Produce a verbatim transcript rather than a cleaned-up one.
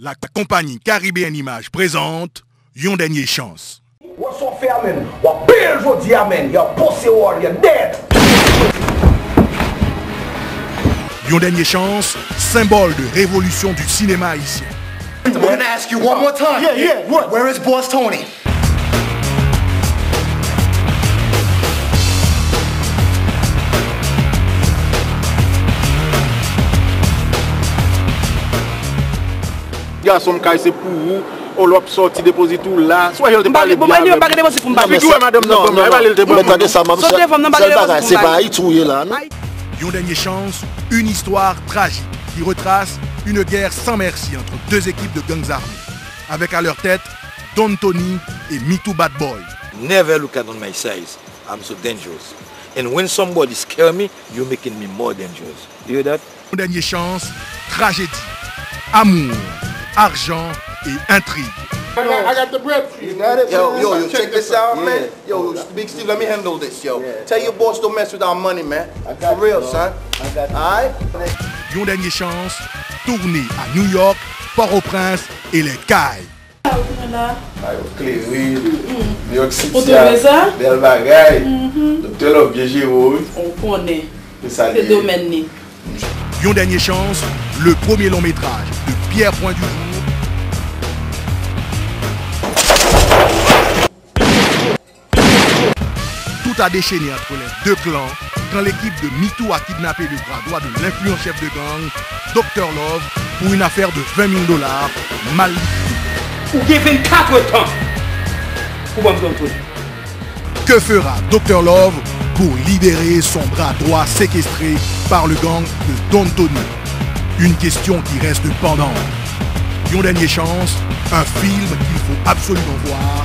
La compagnie Caribéenne Image présente Yon Dènye Chans. Wè sa w fè a, man. W ap peye l jodi a, man. Yo, pussy warrior, dead. Yon Dènye Chans, symbole de révolution du cinéma haïtien. I'm gonna ask you one more time. Yeah, yeah, what? Where is Boss Tony? Gason m kay se pou ou, ou lè w ap sòti depoze tou la. Sou wè jan l te pale byen avè m. M pa gen depoze pou m pale. Figi w wè madanm nan pran m la, e pa li l te pran m. Sot devan m nan, m pa gen depoze pou m pale. Se pa Ayiti w ye la, non? Yon Dènye Chans, une histoire tragique qui retrace une guerre sans merci entre deux équipes de gangs armés, avec à leur tête Don Tony et Mitou Bad Boy. Never look at on my size. I'm so dangerous. And when somebody scare me, you're making me more dangerous. You hear that? Yon Dènye Chans, trajedi, amour, argent et intrigue. I got, I got the bread for you. You got it, yo, man? Yo, yo, check this out, man. Yo, Big Steve, let me handle this, yo. Yeah. Tell your boss don't mess with our money, man. For real, son. Alright? Yon Dènye Chans, tourné à New York, Port-au-Prince et les Cayes. Ay, yo klere. New York City a, bèl bagay. Doktè Love byen jere w, wi. Ou konnen. Se domèn li. Yon Dènye Chans, le premier long métrage de Pierre Point du Jour. Tout a déchaîné entre les deux clans quand l'équipe de Mitou a kidnappé le bras droit de l'influent chef de gang, Doktè Love, pour une affaire de vingt mille dollars mal liquidée. Ou gen vennkat tan pou ban m Don Tony. Que fera Doktè Love pour libérer son bras droit séquestré par le gang de Don Tony? Une question qui reste pendante. Yon Dènye Chans, un film qu'il faut absolument voir